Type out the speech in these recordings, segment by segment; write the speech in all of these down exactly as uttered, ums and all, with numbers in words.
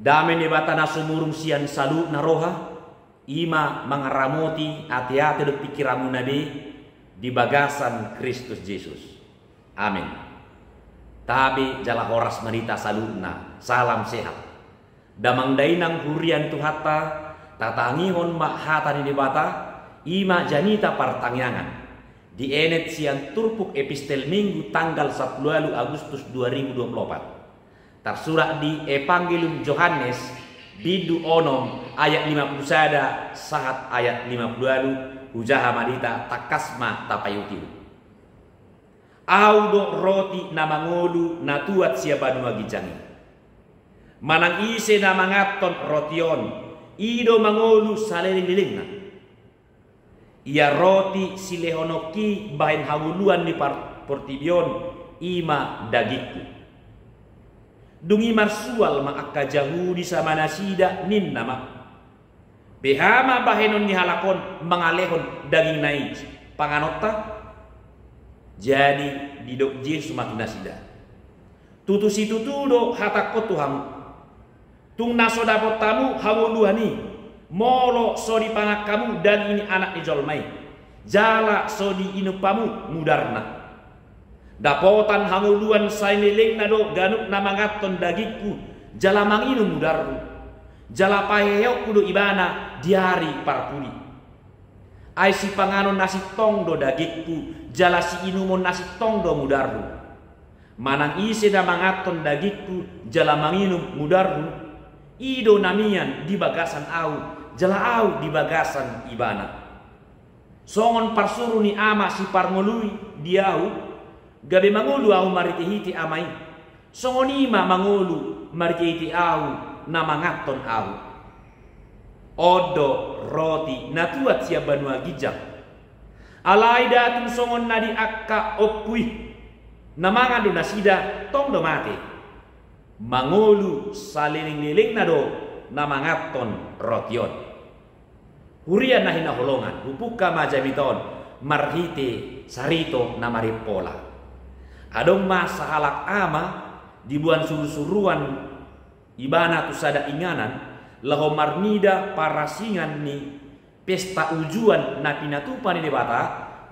Dame ni Debata na sumurung sian saluhutna roha, i ma mangaramoti ateate dohot pingkiranmuna be di bagasan Kristus Jesus. Amen. Tabe jala horas ma di hita saluhutna. Salam sehat. Damang dainang huria ni Tuhanta, tatangihon ma hata ni Debata, i ma jamita partangiangan. Dienet sian turpuk epistel Minggu tanggal sampulu ualu Agustus dua ribu dua pulu opat. Tarsurat di Evangelium Johannes, bindu onom, ayat lima pulu sada sahat ayat lima pulu ualu. Hujaha ma di hita, tangkas ma tapaihutihut. Ahu do roti na mangolu na tuat sian banua ginjang i. Manang ise na manganhon roti on, i do mangolu salelenglelengna. Ia roti silehononki bahen hangoluan ni par-, portibi on, i ma dagingku. Dung i marsual ma angka Jahudi sama nasida, ninna ma: Beha ma bahenon ni halak on mangalehon dagingna i panganonta? Jadi didok Jesus ma tu nasida: Tutu situtu do hatangkon tu hamu, tung na so dapot hamu hangoluan i, molo so dipangan hamu daging ni Anak ni jolma i, jala so diinum hamu mudarna. Dapotan hangoluan salelenglelengna do ganup na manganhon dagingku jala manginum mudarhu, jala paheheonku do ibana di ari parpudi. Ai sipanganon na sintong do dagingku, jala siinumon na sintong do mudarhu. Manang ise na manganhon dagingku jala manginum mudarhu, i do na mian di bagasan ahu, jala ahu di bagasan ibana. Songon parsuru ni Ama siparngolu i di ahu, gabe mangolu ahu marhitehite Ama i, songon i ma mangolu marhitehite ahu na manganhon ahu. On do roti na tuat sian banua ginjang. Alai ndang tung songon na di angka ompu i, na mangan do nasida, tong do mate. Mangolu salelenglelengna do na manganhon roti on. Huria na hinaholongan, hupungka ma jamita on marhite sarito na marimpola. Adong ma sahalak ama diboan surusuruan ibana tu sada inganan, laho marnida parasingan ni pesta ujuan na pinatupa ni Debata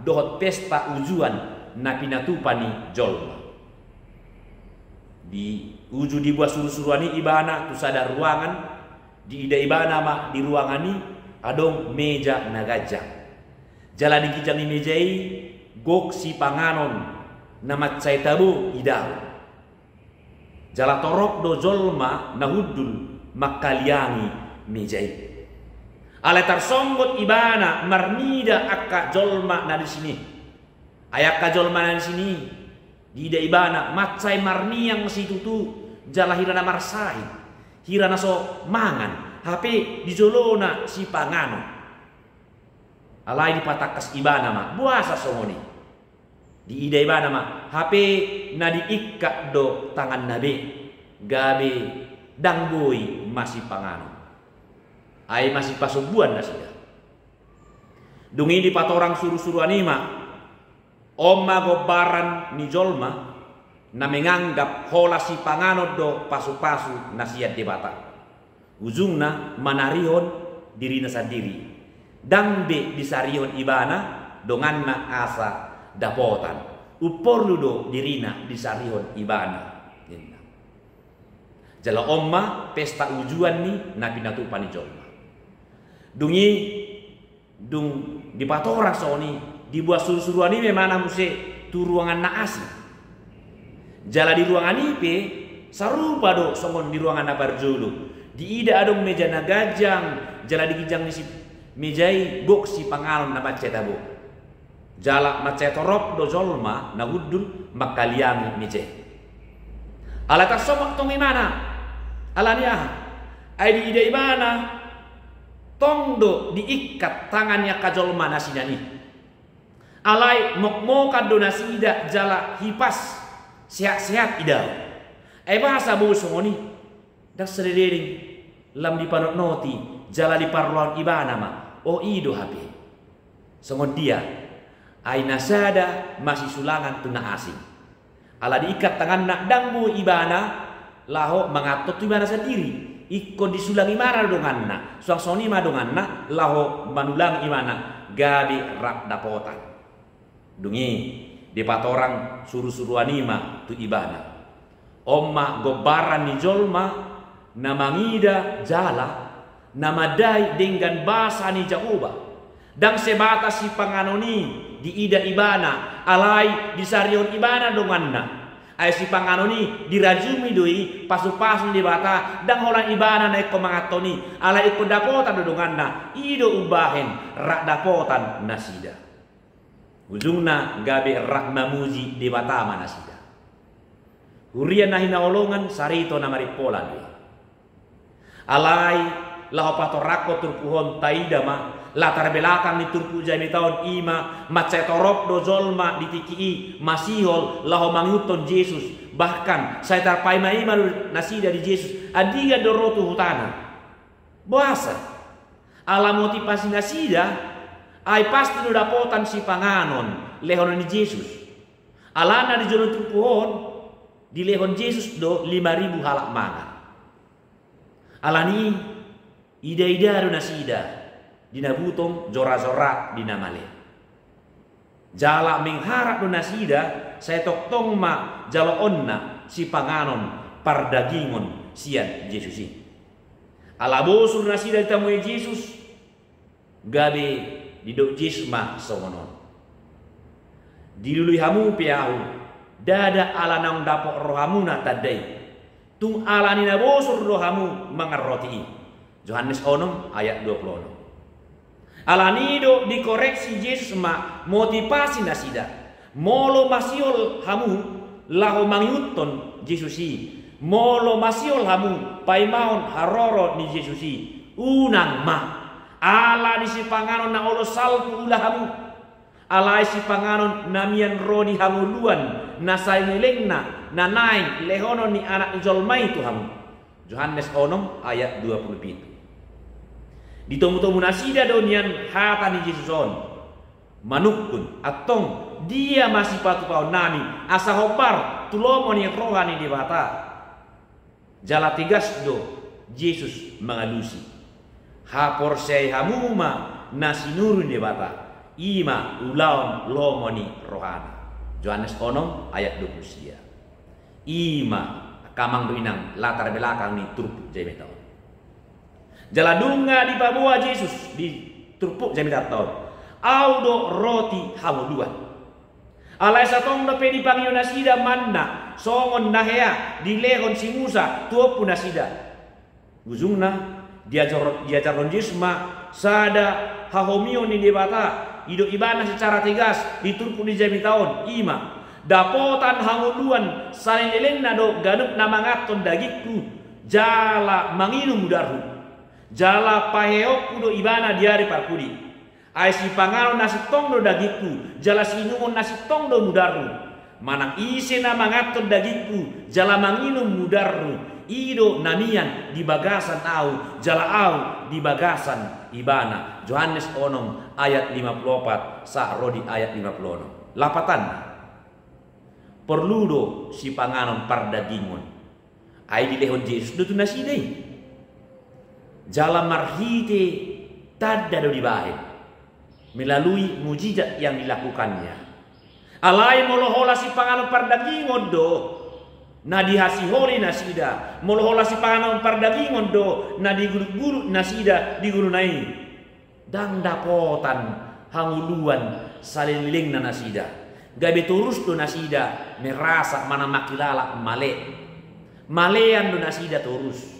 dohot pesta ujuan na pinatupa ni jolma. Di uju diboan surusuruan i ibana tu sada ruangan, diida ibana ma di ruangan i adong meja na ganjang. Jala di ginjang ni meja i gok sipanganon na mansai tabo idaon. Jala torop do jolma na hundul mangkaliangi meja i. Alai tarsonggot ibana marnida angka jolma na disi i. Ai angka jolma na disi i, diida ibana mansai marniang situtu, jala hira na marsahit, hira na so mangan, hape di jolona sipanganon. Alai dipatangkas ibana ma, boasa songon i? Diida ibana ma, hape na diingkat do tanganna be, gabe ndang boi masipanganon. Ai masipasombuan nasida. Dung i dipatorang surusuruan i ma, on ma gombaran ni jolma na menganggap holan sipanganon do pasupasu na sian Debata. Ujungna manarihon dirina sandiri. Ndang be disarihon ibana donganna asa dapotan. Umporlu do dirina disarihon ibana, ninna. Jala on ma pesta ujuan ni na pinatupa ni jolma. Dung i, dung dipatorang songon i, diboan surusuruan i ma ibana muse tu ruangan na asing. Jala di ruangan i pe sarupa do songon di ruangan na parjolo. Diida adong meja na ganjang, jala di ginjang ni si meja i gok sipanganon na mansai tabo. Jala mansai torop do jolma na hundul mangkaliangi meja i. Alai tarsonggot tong ibana. Alani aha? Ai diida ibana tong do diingkat tangan ni angka jolma na sian i. Alai mokmokan do nasida jala hipas sehatsehat idaon. Ai boasa boi songon i? Ndang saleleng lam dipanotnoti jala diparrohahon ibana ma, o i do hape. Songon dia? Ai na sada masisulangan tu na asing. Ala diingkat tanganna ndang boi ibana laho manganhon tu ibana sandiri. Ingkon disulang ibana donganna, suang songon i ma donganna laho manulang ibana gabe rap dapotan. Dung i dipatorang surusuruan i ma tu ibana. On ma gombaran ni jolma na mangida jala na mandai denggan basa ni Jahowa. Ndang sebatas sipanganon i diida ibana, alai disarihon ibana donganna. Ai sipanganon i dirajumi do i pasupasu ni Debata, ndang holan ibana na ingkon manganhon i, alai ingkon dapotan do donganna, i do umbahen rap dapotan nasida. Ujungna gabe rap mamuji Debata ma nasida. Huria na hinaholongan, sarito na marimpola do i. Alai laho patorangkon turpuk on taida ma latar belakang ni turpuk jamita on, i ma mansai torop do jolma di tingki i masihol laho mangihuthon Jesus. Bahkan sai tarpaima-ima do nasida di Jesus andigan do ro tu hutana. Boasa? Ala motivasi nasida, ai pasti do dapotan sipanganon lehonon ni Jesus. Alana di jolo turpuk on dilehon Jesus do lima ribu halak mangan. Alani i, ida-ida do nasida di na butong jora-jora di na male. Jala mengharap do nasida sai tongtong ma jaloonna sipanganon pardagingon sian Jesus i. Ala bosur nasida ditamui Jesus, gabe didok Jesus ma songon on: Dilului hamu pe ahu, ndada ala naung dapot rohamuna tanda i, tung ala ni na bosur do hamu mangan roti i. Johannes onom ayat dua pulu onom. Alani i do dikoreksi Jesus ma motivasi nasida. Molo masihol hamu laho mangihuthon Jesus i, molo masihol hamu paimahon haroro ni Jesus i, unang ma ala ni sipanganon na olo salpu ula hamu. Alai sipanganon na mian ro di hangoluan na saleleng lelengna na naeng lehonon ni Anak ni jolma i tu hamu. Johannes onom ayat dua pulu pitu. Ditomu-tomu nasida do nian hata ni Jesus on, manungkun: Antong dia ma sipatupaonnami asa hombar tu lomo ni roha ni Debata? Jala tegas do Jesus mangalusi: Haporseai hamu ma na sinuru ni Debata, i ma ulaon lomo ni rohana. Johannes onom ayat dua pulu sia. I ma, angka amang dohot inang, latar belakang ni turpuk jamita on. Jala nunga dipaboa Jesus di turpuk jamita on: Ahu do roti hangoluan. Alai satong dope dipangido nasida manna songon na hea dilehon si Musa tu ompu nasida. Ujungna, diajar-, diajarhon Jesus ma sada hahomion ni Debata, didok ibana secara tegas di turpuk ni jamita on, i ma: Dapotan hangoluan saleleng lelengna do ganup na manganhon dagingku jala manginum udarhu. Jala paheheonku do ibana di ari parpudi. Ai sipanganon na sintong do dagingku, jala siinumon na sintong do mudarhu. Manang ise na manganhon dagingku jala manginum mudarhu, i do na mian di bagasan ahu, jala ahu di bagasan ibana. Johannes onom ayat lima pulu opat sahat ro di ayat lima pulu onom. Lapatanna, porlu do sipanganon pardagingon. Ai dilehon Jesus do tu nasida i. Jala marhite tanda do dibahen melalui mujizat yang dilakukannya. Alai molo holan sipanganon pardagingon do na dihasiholi nasida, molo holan sipanganon pardagingon do na digulutgulut nasida di ngoluna i, ndang dapotan hangoluan saleleng lelengna nasida. Gabe torus do nasida merasa manang mangkilala male. Malean do nasida torus.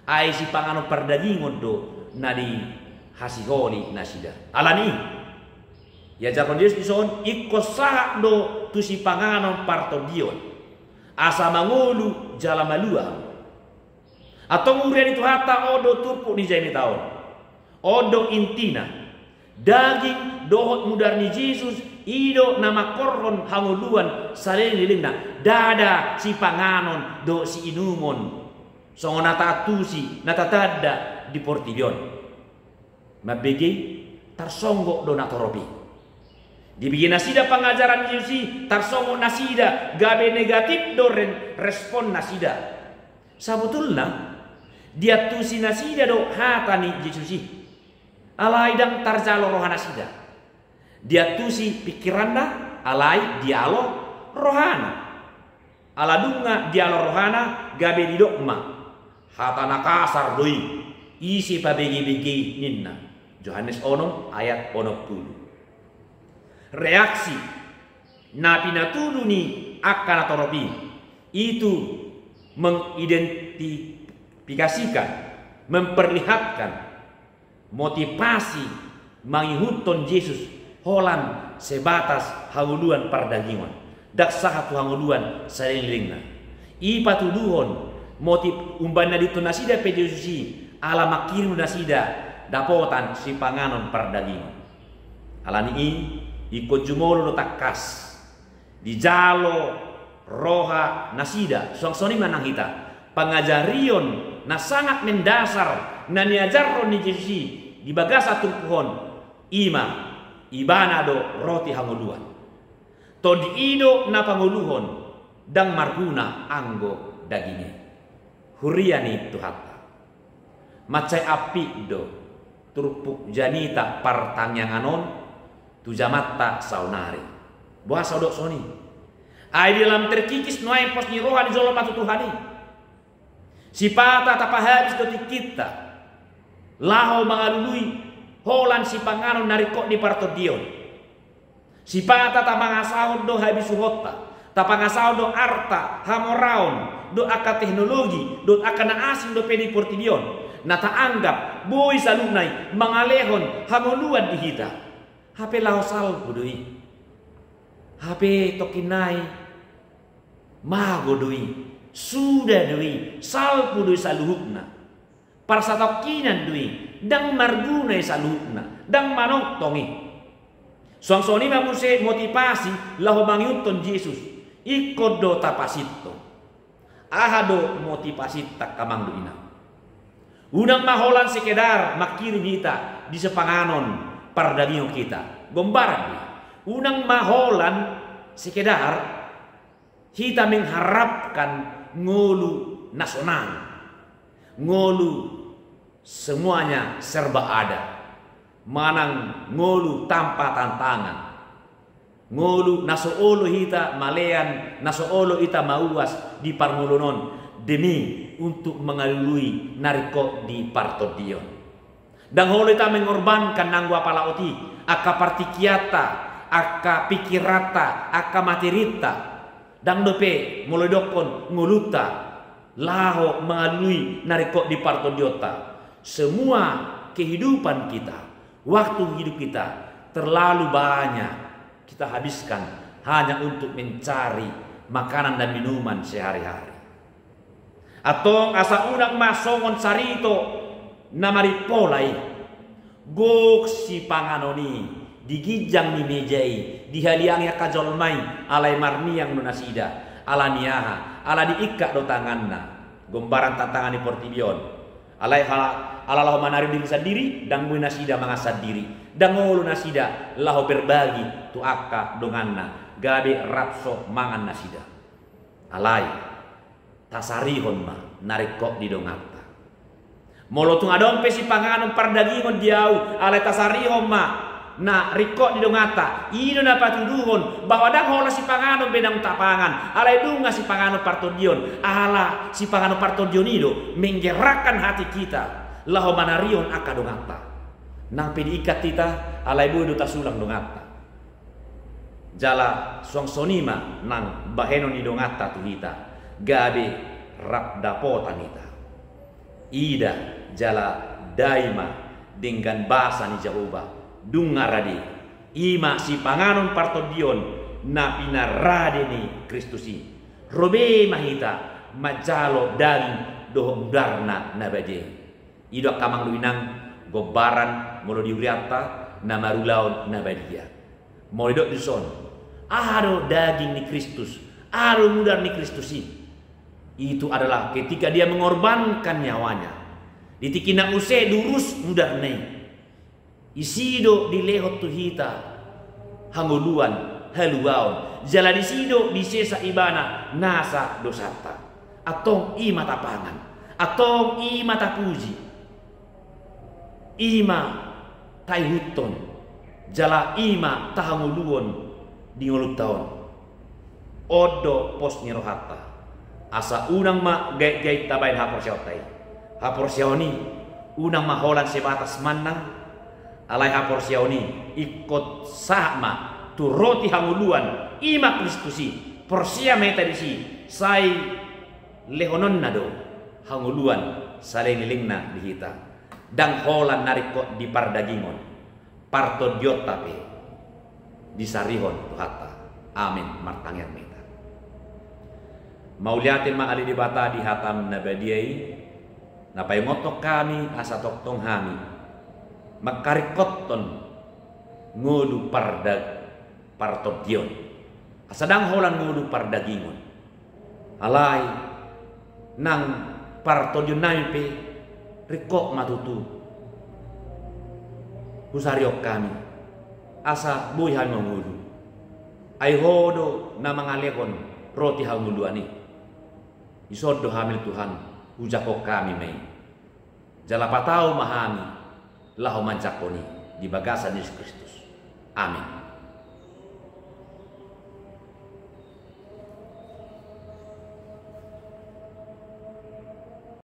Ai sipanganon pardagingon do na dihasiholi nasida. Alani i, diajarhon Jesus dison, ingkon sahat do tu sipanganon partondion, asa mangolu jala malua. Antong huria ni Tuhanta, on do turpuk ni jamita on. On do intina. Daging dohot mudar ni Jesus, i do na mangkorhon hangoluan saleleng lelengna. Ndada sipanganon dohot siinumon songon na taantusi, na tatanda di portibi on. Mambege i, tarsonggot do natorop i. Dibege nasida pangajaran ni Jesus i, tarsonggot nasida, gabe negatif do ren-, respon nasida. Sabotulna, Diantusi nasida do hata ni Jesus i, alai ndang tarjalo roha nasida. Diantusi pingkiranna, alai dialo rohana. Ala dung dialo rohana, gabe didok ma, hata na kasar do i, ise pabegebegei ninna. Johannes onom ayat onom pulu. Reaksi na pinatudu ni angka na torop i, itu mengidentifikasikan, memperlihatkan motivasi mangihuthon Jesus holan sebatas hangoluan pardagingon. Ndang sahat tu hangoluan salelenglelengna. I patuduhon motif umbahen na diihuthon nasida pe Jesus i, ala mangkirim nasida dapotan sipanganon pardagingon. Alani i, ingkon jumolo do tangkas dijalo roha nasida. Suang songon i ma nang hita, pangajarion na sangat mendasar na niajarhon ni Jesus i di bagasan turpuk on, i ma, ibana do roti hangoluan. Tondi i do na pangoluhon, ndang marguna anggo daging i. Huria ni Tuhanta, mansai ampit do turpuk jamita partangiangan on tu jamanta saonari. Boasa hudok songon i? Ai di lam terkikis nuaeng pos ni roha ni jolma tu Tuhan i. Sipata tapahabis do tingkinta laho mangalului holan sipanganon na ringkot di partondion. Sipata tapangasahon do habisuhonta, tapangasahon do arta, hamoraon, dohot angka teknologi, dohot angka na asing dope di portibi on, na taanggap boi saluhutna i mangalehon hangoluan di hita. Hape laho salpu do i. Hape tongkin nai mago do i, suda do i, salpu do i saluhutna. Parsatongkinan do i, ndang marguna i saluhutna, ndang manongtong i. Suang songon i ma muse motivasi laho mangihuthon Jesus, ingkon do tapasintong. Aha do motivasinta, angka amang dohot inang? Unang ma holan sekedar mangkirim hita di sipanganon pardagingon hita, gombaran do i. Unang ma holan sekedar hita mengharapkan ngolu na sonang, ngolu semuanya serba ada, manang ngolu tanpa tantangan, ngolu na so olo hita malean, na so olo hita mauas di parngoluon on demi untuk mangalului na ringkot di partondion. Ndang olo hita mengorbankan nanggo apala oti, angka partingkianta, angka pingkiranta, angka materinta, ndang dope molo didokkon ngolunta laho mangalului na ringkot di partondionta. Semua kehidupan kita, waktu hidup kita terlalu banyak kita habiskan hanya untuk mencari makanan dan minuman sehari-hari. Antong asa unang ma songon sarito na marimpola i. Gok sipanganon i di ginjang ni meja i, dihaliangi angka jolma i, alai marniang do nasida. Ala ni aha? Ala diingkat do tanganna. Gombaran tantangan ni portibi on. Alai ala, ala laho manarihon diri sandiri, ndang boi nasida mangan sandiri. Ndang olo nasida laho berbagi tu angka donganna, gabe rap so mangan nasida. Alai tasarihon ma na ringkot di donganta. Molo tung adong pe sipanganon pardagingon di ahu, alai tasarihon ma na ringkot di donganta, i do na patuduhon bahwa ndang holan sipanganon be naung tapangan, alai nunga sipanganon partondion. Ala sipanganon partondion i do menggerakkan hati kita laho manarihon angka donganta. Nang pe diingkat hita, alai boi do tasulang donganta. Jala suang songon i ma nang bahenon ni donganta tu hita, gabe rap dapotan hita. Ida jala dai ma denggan basa ni Jahowa, dung nga rade, i ma sipanganon partondion na pinarade ni Kristus i. Ro be ma hita manjalo daging dohot mudarna na badia i. I do angka amang dohot inang gombaran molo di hurianta na marulaon na badia. Molo didok dison, aha do daging ni Kristus, aha do mudar ni Kristus i? Itu adalah ketika dia mengorbankan nyawanya. Di tingki na use durus mudarna i, disi do dilehon tu hita hangoluan, haluaon, jala disi do disesa ibana nasa dosanta. Antong i ma tapangan. Antong i ma tapuji, i ma taihuthon, jala i ma tahangoluhon di ngolunta on. On do pos ni rohanta. Asa unang ma gaitgait tabaen haporseaonta i. Haporseaon i unang ma holan sebatas mannang, alai haporseaon i ingkon sahat ma tu roti hangoluan, i ma Kristus i. Porsea ma hita disi, sai lehononna do hangoluan saleleng-lelengna di hita. Ndang holan na ringkot di pardagingon, partondionta pe disarihon Tuhanta. Amen. Martangiang ma hita. Mauliate ma ale Debata di hataM na badia i, na paingothon hami asa tongtong hami mangkaringkothon ngolu parda-, partondion, asa ndang holan ngolu pardagingon. Alai nang partondionNami pe ringkot ma tutu husarihon hami, asa boi hami mangolu. Ai Ho do na mangalehon roti hangoluan i. Dison do hami ale Tuhan, hujangkon hami ma i. Jala patau ma hami laho manjangkon i di bagasan Jesus Kristus. Amen.